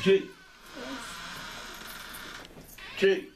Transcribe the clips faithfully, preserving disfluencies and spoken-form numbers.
Jay. Jay.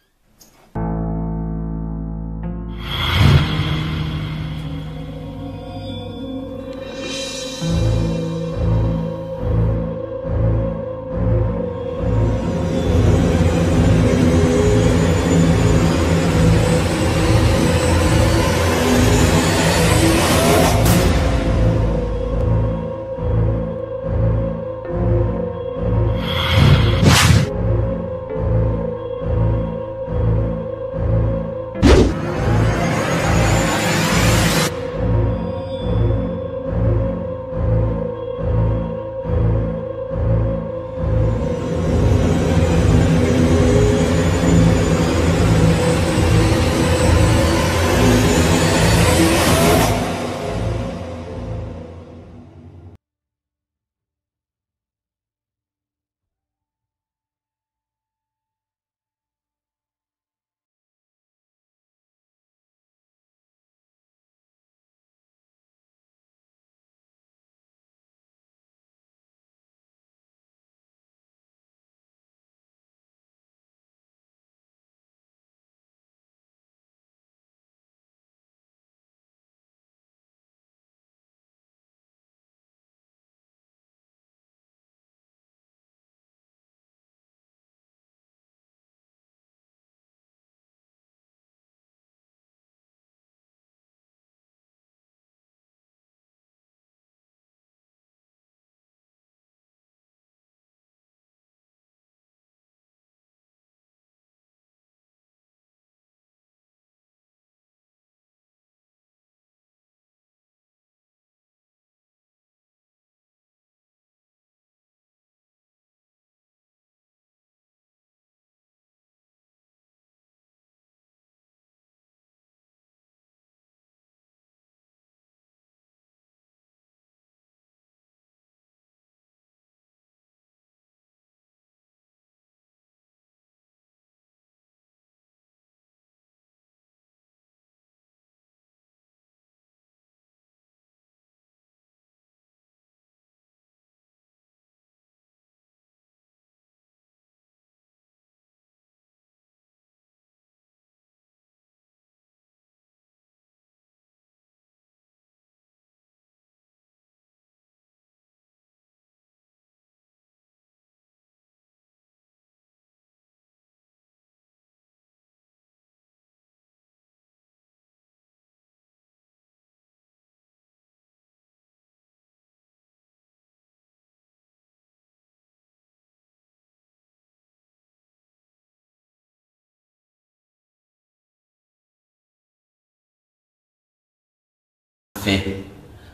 Fè.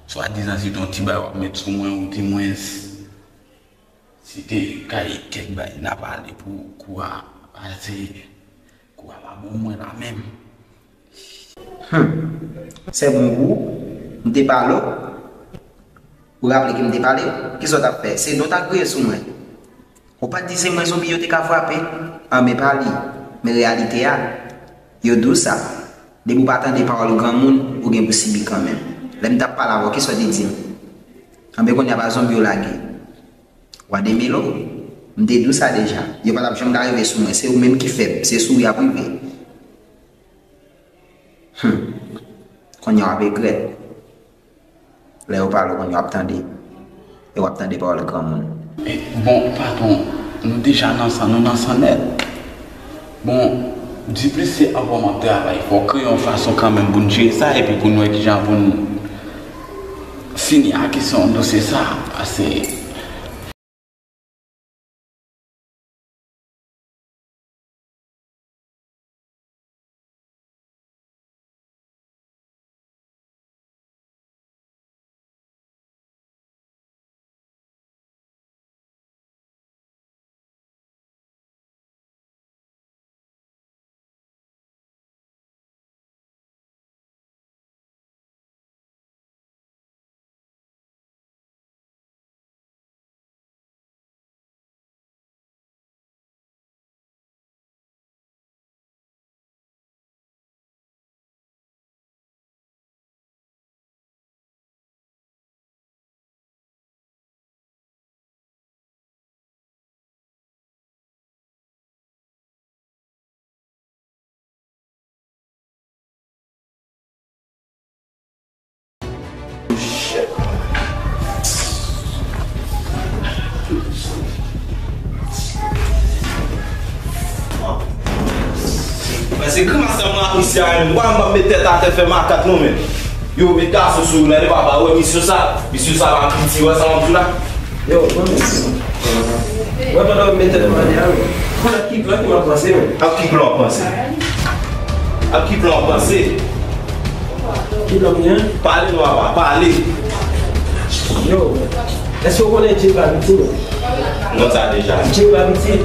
Swadizan se t on ti bagay w ap met sou mwen, ou di mwen s-, si te kay kèk bagay n a pale pou kou a pase, kou a pa bon mwen la menm. Hum. Se bon pou ou, m te pale w. Ou raple ke m te pale w? Kisa w t ap fè? Se non w t ap griye sou mwen. Ou pa t di se mwen zonbi yo te ka frape? Anben pa li. Men reyalite a, yo di w sa. Depi w pa tande pawòl granmoun, ou gen pou sibi kanmenm. Lè m t ap pale avè w, kisa w te di m? Anben kounye a pa zonbi yo lage. Wa demelo, m te di w sa deja. Yo pa t ap janm ka rive sou mwen. Se ou menm ki fèb. Se sou ou y ap rive. Hum. Kounye a w ap regrèt. Lè yo pale w kounye a w ap tande. E w ap tande pawòl granmoun. E, bon, patwon, nou deja nan san, nou nan san nèt. Bon, diplis se anvan m ap travay. Fò w kreye yon fason kanmenm pou n jere sa, epi pou n wè kijan pou n fini ak kesyon dosye sa. Paske Mwen se grimas sa mwen apresye a menm. Wa m ap met tèt atè fè makak non men. Yo, met gason sou ou la, li pa ba wè misyon sa. Misyon sa pa piti, wè sa w ap di la. Yo, mwen menm. Wè pandan w ap met tèt mwen atè a menm. Konn ak ki plan ki m ap panse menm. Ak ki plan w ap panse? Ak ki plan w ap panse? Ki plan m gen? Pale non papa, pale. Yo, èske w konnen Jay Gravity menm? Non sa deja. Jay Gravity,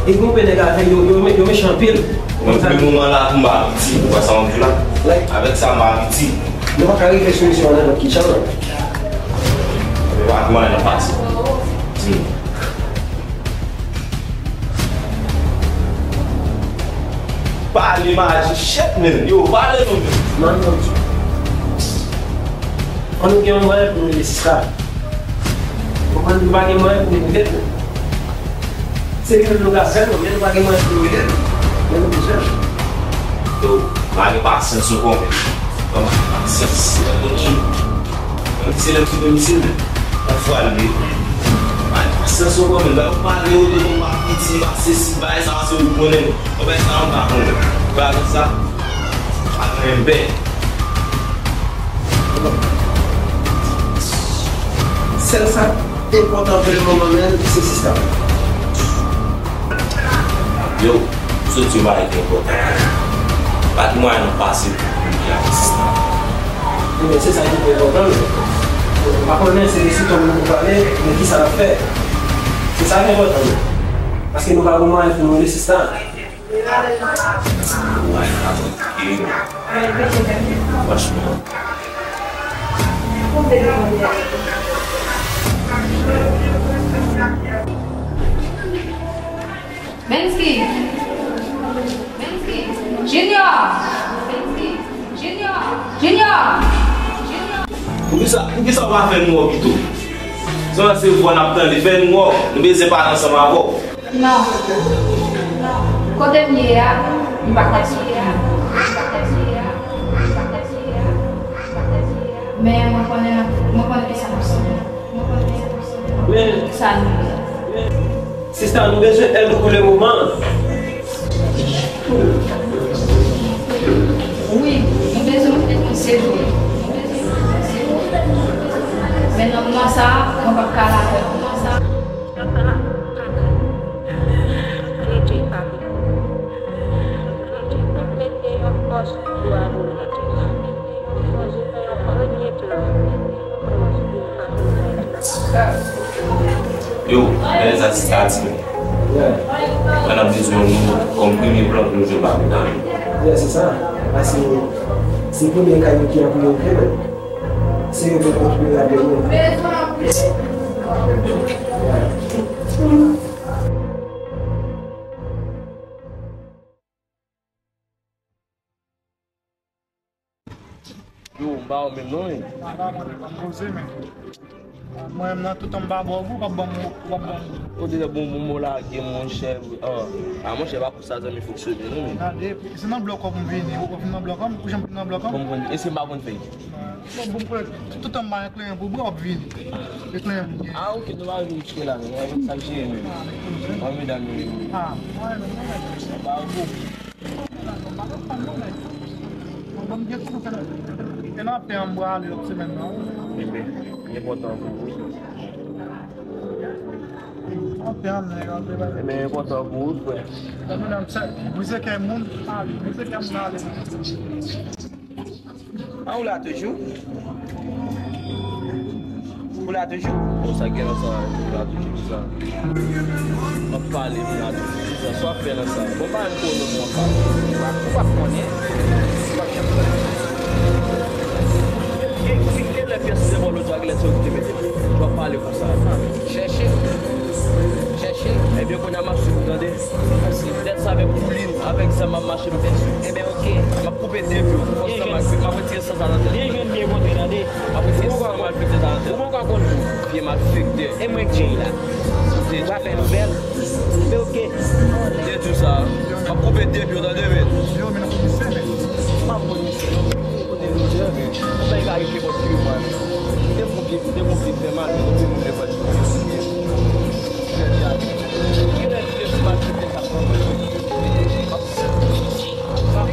e gen yon pil nèg avè yo, yo, yo mechan anpil. Mwen pou moman la pou m pa piti, ou wè sa m ap di la? Avèk sa m pa piti. Nou pa ka rive sou misyon an nenpòt ki jan non. Mwen pa kouman nan pase. Di m. Pale maji chet men, yo, pale non men. Non, non. An nou gen yon mwayen pou nou ede sista. Konprann nou pa gen mwayen pou nou ede l. Se li menm nou ka fè non, men nou pa gen mwayen pou nou ede l. Men nou bezwen l. Yo, pa gen pasyans ankò men. Ban m pasyans. Yon ti, yon ti lè m sou domicile men. Yon fwa l vle. Pa gen pasyans ankò men. Ba yo pale yo tou konn pa piti, pa sesi, bagay sa se ou konnen. Yon bagay sa m pa konnen. Bagay sa, pa gen bè. Sèl sa k enpòtan pou lemoman menm, se sista. Yo, m sot di yon bagay ki enpòtan. Pa gen mwayen nou pase pou kounye a sista. Ebyen, se sa ki pi enpòtan, men. M pa konnen se de sitòm nou pou pale, men kisa n ap fè? Se sa ki enpòtan, men. Paske nou pa gen mwayen pou nou ede sista. Mwayen pa konplike, men. Franchman. Bensky! Bensky! Junior! Bensky! Junior! Junior! Junior! Poukisa, poukisa w pa fè n wè w pito? Se yon sèl vwa n ap tande, fè n wè w, nou bezwen pale ansanm avè w. Non. Kote m ye a, m pa ka sot. Men mwen konnen, mwen konnen kisa m ap sot. Men sa nou ye. Sista, nou bezwen èd ou pou lemoman. Wi, nou bezwen w, se vre. Men nan moman sa a, mwen p ap ka la avè w. Yo, Vanessa, sista a di nou. Mwen ap bezwen nou kòm premye plan pou nou jwenn pa kontan. Yeah, se sa. Paske se premye kay yo ki an priyorite menm. Se yo ki kontribye avè nou. Yo, m pa wè w menm non, men. Poze, men. Mwen menm nan tout tan m pa bò pou w ap ban m, w ap ban m. Ou deja bon, bon, bon lage, monchè. Ah, ah, monchè, pa konsa zanmi fonksyone non, men. Gade, se nan blòk w ap vini, w ap vin nan blòk an, ou janm vin nan blòk an. Bon, bon, e si m pa konn fè? Bon, bon, pou tout tan m pa gen kleren pou bwè, w ap vini. E kleren pou bwè. Ah, ok, nou pa vin chita la, men. Sa k jere, men. Mwen, medam yo. Ah, wè, men. Ba, bon. Mwen, m gen tout tan. E nan pen an m prale lòt semèn nan. Ebyen, li enpòtan pou ou. Nan pen an, nèg, antre ba. Ebyen, li enpòtan pou ou, frè. Mwen, m sa, brize kè moun, ale, brize kè moun, ale. Ah, ou la toujou? Ou la toujou? Bon, sa gen nan sa, ou la toujou, sa. M ap pale, ou la toujou, sa. Sa w ap fè nan sa? Bon, pa yon konnen mwen pa. Ou pa konnen? Ou pa janm konnen. Ki, ki, ki lè pyès de bò lòt yo ak lè sa yo ki te mete? Ou ap pale konsa. Chèche. Chèche. Ebyen, kounye a m ap swiv ou, tande. Lè sa avèk koulin, avèk zam m ap mache, m fè swiv. Ebyen, ok. M ap koupe de pye w. Fòk sa m ap, m ap retire san sa nan tèt. Byen jwenn, byen kontre, tande. M ap retire san malfektè sa nan tèt. Ou poko konn tou. Vye malfektè. E mwen k Jay la. Ou pa fè nouvèl. Men ok. Te di w sa. M ap koupe de pye w, tande, men. Yo, men nan komisè, men. M ap konn misye, non. Kote nou, men. Ou pa ka rete bò pye mwen, men. Te konpye, te konpye fè mal, men konpye moun lè fè. Ki lè vye ti malfektè sa pran mwen. M ap, m ap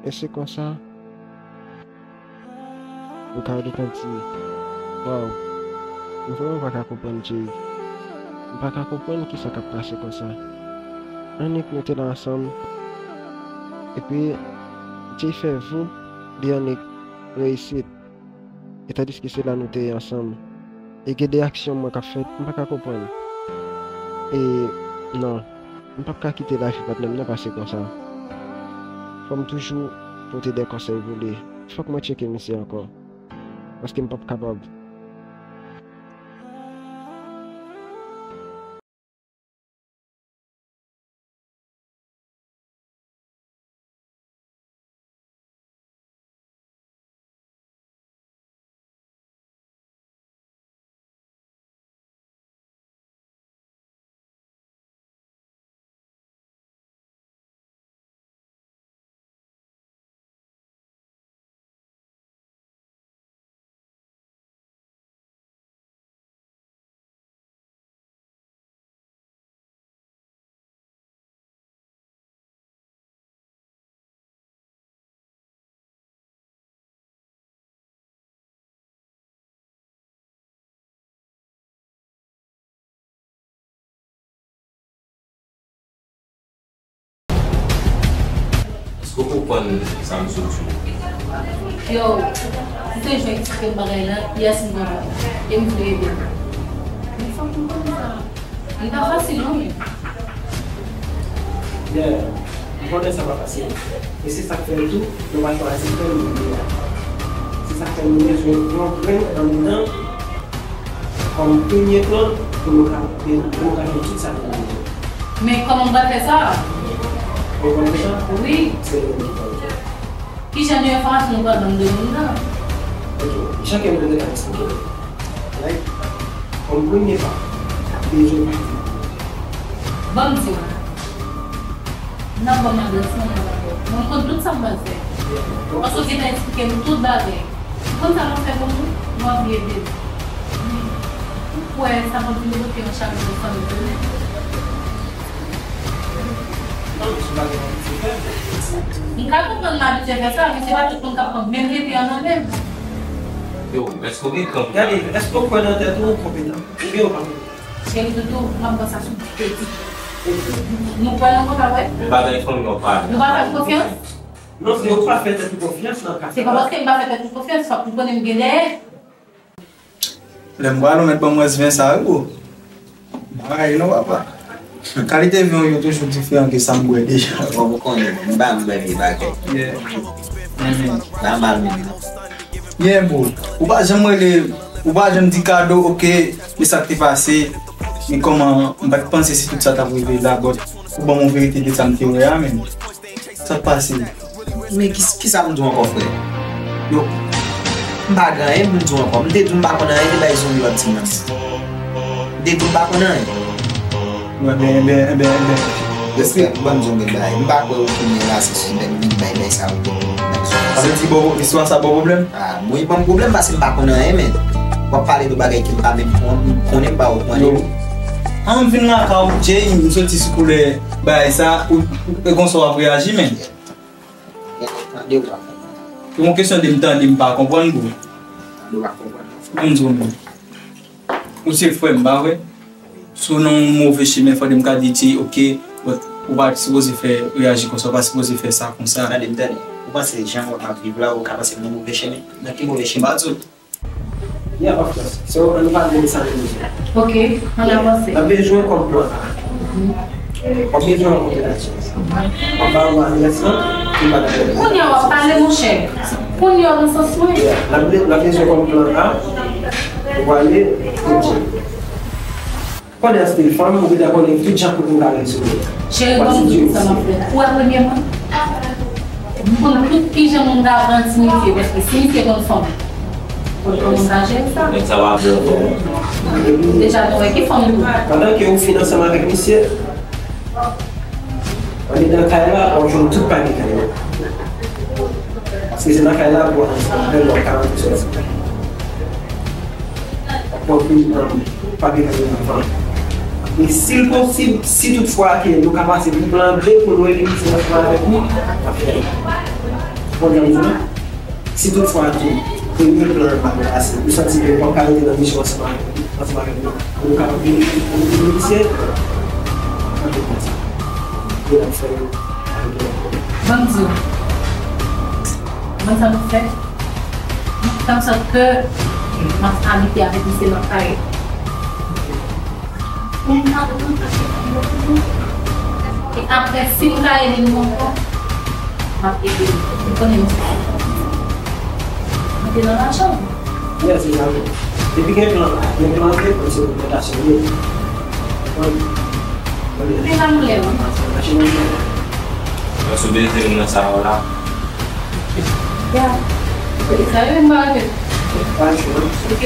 E se konsa, ou ka gentan di, "Waw, m vrèman pa ka konprann, Jay. M pa ka konprann kisa k ap pase konsa." Annik nou te la ansanm, epi Jay fè vou, li annik reyisit. E tandiske se la nou te ye ansanm. E gen de aksyon mwen k ap fèt, m pa ka konprann. E non, m p ap ka kite lavi patnè m nan pase konsa. Fò m toujou pote de konsèy pou li. Fòk mwen tcheke misye ankò. Paske m p ap kapab. Èske w konprann sa m sot di w? Yo, si se jan w eksplike m bagay la, yès m konprann. E m vle ede w. Men fòk m konn sa. Li pa fasil non, men. Yeah, m konnen sa pa fasil. E se sa k fè tou, nou pa chwazi fè l nou ye a. Se sa k fè nou bezwen pran grenn anndan kòm premye plan pou nou ka, pou nou ka fè tout sa nou bezwen. Men kòman m pral fè sa? Ou konn fè sa? Wi. Se nou menm ki pral fè. Ki jan de enfòmasyon nou pral ban m de moun nan? Ok, jan ke m te ka eksplike w. Right? Kòm premye pa, bezwen pati. Ban m di w. Nan ban m adrès mwen nan rapò. Mwen konn tout sa m pral fè. Paske w gentan eksplike m tout bagay. Ou konn sa m ap fè pou nou? Mwen vle ede l. Ou kwè sa p ap vin bloke yon chak nan fanmi tounen? M ka konprann m abitye fè sa, men se pa tout moun k ap pran menm defi an nan men m. Yo, èske w gen kran pou... Gade, èske w kwè nan tèt ou, ou konpetan? Oubyen ou pa konpetan? Cheri toutou, m ap pran sa sou peti. Nou kwè nan konsa, wè? Bagay fanmi w pa... Nou pa fè m konfyans? Non, se ou pa fè tèt ou konfyans nan ka sa. Se pa paske m pa fè tèt ou konfyans, fòk ou konnen m gen dèyè. Lè m pral ou mèt ban m rès ven sa wi bro. Bagay non papa. Kalite ven w yo toujou diferan ke sa m bwè deja. Bon, ou konnen, m pa m bwè vye bagay. Yeah. Amen. Pa mal menm non. Yeah bro. Ou pa janm rele, ou pa janm di Kado, ok, e sa k te pase, e kòman m pa t panse si tout sa t ap rive la, but ou ban m yon verite de sa m te wè a, men. Sa k pase? Men ki, kisa pou m di w ankò, frè? Yo, m pa gen anyen pou m di w ankò. M te di w m pa konn anyen de bay zonbi w ap di m nan. M te di w m pa konn anyen. Enben, enben, enben, enben. Respè, ban m di w yon bagay. M pa kwè okenn rasis ki bay, ki bay, bay sa yo. Sa vle di, bon, istwa sa ba w pwoblèm? Ah, mwen ban m pwoblèm paske m pa konn anyen, men. W ap pale de bagay ke m pa menm konn, konnen m pa konprann. Yo. An m vin lakay ou, Jay, m soti sou koulè bagay sa, ou, ou, e konsa w ap reyaji, men. Tande w pa konprann. Se yon kesyon de m tande m pa konprann, bro. Tande w pa konprann. Ban m di w, men. Ou se frè m, pa vre? Si w nan yon move chemen, fò de m ka di, di, ok, but ou pa sipoze fè reyaji konsa, ou pa sipoze fè sa konsa. Tande m, tande. Ou panse jan w ap viv la, ou ka panse m nan move chemen? Nan ki move chemen? M pa di w. Yeah, of course. So, ann pale de sa nou bezwen. Ok, ann avanse. N ap bezwen kòm plan A. W ap bezwen rankontre Natya. M ap ba ou adrès lan, ou pa dakò. Kounye a w ap pale, monchè. Kounye a w nan sans mwen. Yeah, n ap be-, n ap bezwen kòm plan A pou ale pou di. Konnen an stil fanm, ou gentan konnen tout jan pou nou ka rezoud li. Cheri, ban m di w sa m ap fè. Ou wè premyèman, m konn tout kijan moun ta pran ti misye, paske si misye konn fanm, konn kòman m ta jere sa. Nèg sa pa vle ankò. Deja nou wè ki fanm li. Pandan ke ou fin ansanm avèk misye, andedan kay la, w ap jwenn tout papye kay la. Paske se nan kay la pou w antre, lè w ka rantre soti. W ap pran tout, um, papye kay la anvan. E si l posib, si toutfwa ke nou ka pase pou plan B pou nou elimine ansanm avèk li, n ap fè l. Ou konprann sa m di w la? Si toutfwa tou, premye plan an pa pase, ou santi ke w p ap ka rete nan misyon ansanm avèk li, ansanm avèk nou, pou nou kapab vin, vin, vin negosye, antre nan sa. Yo ap fè yo avèk yo. Ban m di w. Ban m sa m fè. M fè an sòt ke m ap abite avèk misye nan kay. E apre, si m ka ede nou ankò, m ap ede nou. Ou konnen nou se. Mete nan lajan. Yes, we have it. Depi gen plan, gen plan, gen plan, se dokimantasyon li ye. Men la m lè wi. Mwen sou bezwen nan sa yo la. Ya. Sa yo m pa wè. Ok.